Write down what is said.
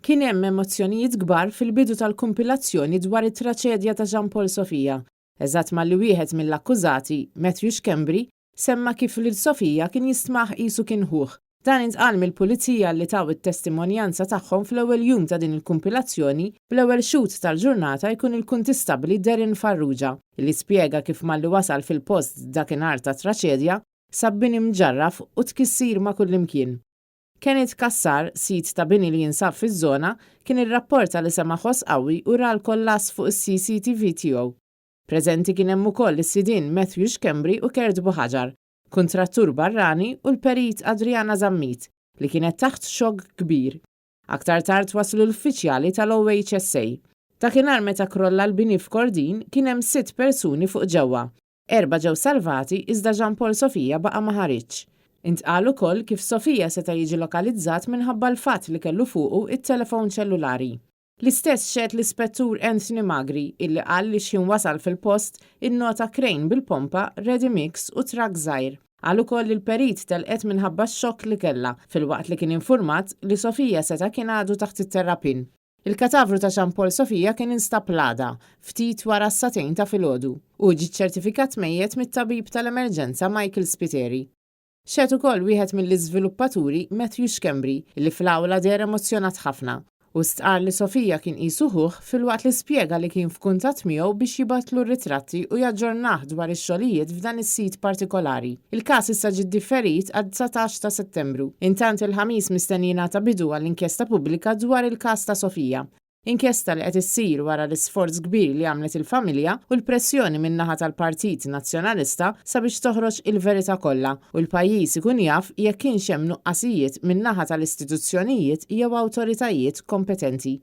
Kien hemm emozzjonijiet kbar fil-bidu tal-kumpilazzjoni dwar it-traċedja ta' Jean Paul Sofia, eżatt malli wieħed mill-akkużati, Matthew Schembri, semma kif lil Sofia kien jistmah qisu kien ħuh. Dan intqal mill-Pulizija li taw it-testimonjanza tagħhom fl-ewwel jum ta' din il-kumpilazzjoni, bl-ewwel xhud tal-ġurnata jkun il-Kuntistabbli Darren Farrugia, li spjega kif malli wasal fil-post dakinhar tat-traċedja, sab bini mġarraf u tkissir ma' kullimkien. Kenneth Cassar, sid ta' bini li jinsab fiż-żona, kien irrapporta li sema' ħoss qawwi u ra l-kollass fuq is-CCTV tiegħu. Preżenti kien hemm ukoll is-sidien Matthew Schembri u Kurt Buhaġar, kuntrattur barrani u l-perit Adriana Zammit, li kienet taħt xokk kbir. Aktar tard waslu l-uffiċjali tal-OHSA. Dakinhar meta krolla l-bini f'Kordin kien hemm sitt persuni fuq ġewwa. Erbgħa ġew salvati iżda Jean Paul Sofia baqa' ma ħariġx. Intqal ukoll kif Sofia seta' jiġi lokalizzat minħabba l-fatt li kellu fuqu it-telefon ċellulari. L-istess xehed l-Ispettur Anthony Magri illi qal li x'ħin wasal fil-post innota crane bil-pompa, ready mix u trakk żgħir. Qal ukoll li l-perit telqet minħabba x-xokk li kellha filwaqt li kien infurmat li Sofia seta' kien għadu taħt it-terrapien. Il-katavru ta' Jean Paul Sofia kien instab l-għada, ftit wara s-sagħtejn ta' filgħodu. Hu ġie ċċertifikat mejjet mit-tabib tal-emerġenza Michael Spiteri. Xehed ukoll wieħed mill-iżviluppaturi Matthew Schembri li fl-awla deher emozzjonat ħafna. Hu stqarr li Sofia kien qisu ħuh filwaqt li spjega li kien f'kuntatt miegħu biex jibgħatlu r-ritratti u jaġġornah dwar ix-xogħlijiet f'dan is-sit partikolari. Il-każ issa ġie ddifferit għad-19 ta' Settembru. Intant il-Ħamis mistenni jingħata bidu għall-inkjesta pubblika dwar il-każ ta' Sofia. Inkjesta li qed issir wara l-isforz kbir li għamlet il-familja u l-pressjoni min-naħa tal-Partit Nazzjonalista sabiex toħroġ il-verità kollha u l-pajjiż ikun jaf jekk kienx hemm nuqqasijiet min-naħa tal-istituzzjonijiet jew awtoritajiet kompetenti.